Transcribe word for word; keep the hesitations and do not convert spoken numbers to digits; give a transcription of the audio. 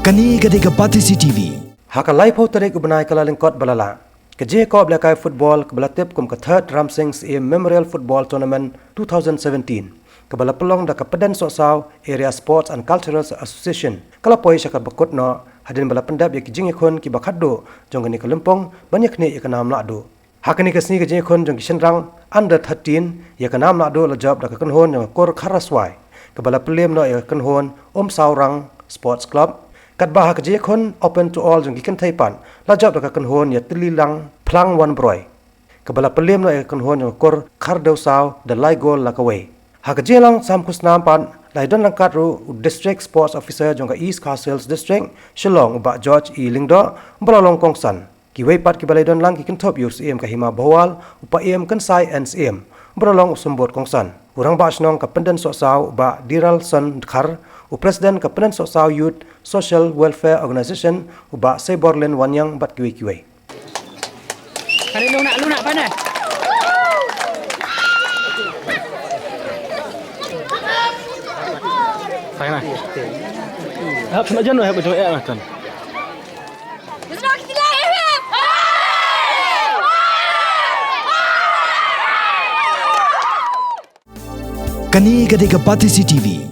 Kane ka dei ka Batesi T V. Ha ka laiphew tarik u bnai Kyllalyngkot ba la lah, ka jingïakop lehkai football kaba la tip kum ka Third Ramsing Syiem Memorial Football Tournament two thousand seventeen, kaba la pynlong da ka Pyndensohsaw Area Sports and Cultural Association, ka la poi sha kaba kut noh hadien ba la pyndep ïa ki jingïakhun kiba khatduh jong kane ka lympung ban ïakhnieh ïa ka nam lahduh. Ha kane ka sngi ka jingïakhun jong ki shynrang under thirteen ïa ka nam lahduh la jop da ka kynhun jong ka kur Kharaswai, kaba la pynliem noh ïa ka kynhun Umsawrang Sports Club. Katba ha ka jingïakhun open to all jong ki kynthei pat la jop da ka kynhun ïa Tyllilang Phlang Wanbroi, kaba la pynliem noh ïa ka kynhun jong ka kur Khardewsaw da lai gol la kawei. Ha ka jingïalang sam khusnam pat la ïadon ryngkat ruh u District Sports Officer jong ka East Khasi Hills District, Shillong, u Bah George E Lyngdoh, ba la long kongsan. Kiwei pat kiba la ïadon lang ki kynthup ïa u Syiem ka Hima Bhowal, u Paiem Kynsai N Syiem, ba la long u symbud kongsan, u Rangbah Shnong ka Pyndensohsaw u Bah Diralson Dkhar, u President ka Pyndensohsaw Youth Social Welfare Organisation, u Bah Seiborlin Wanniang bad kiwei kiwei. Kane lu nak, lu nak, pane. Sai na. Hap sana jan, hap jong ya kan. Kane ka dei ka Batesi T V.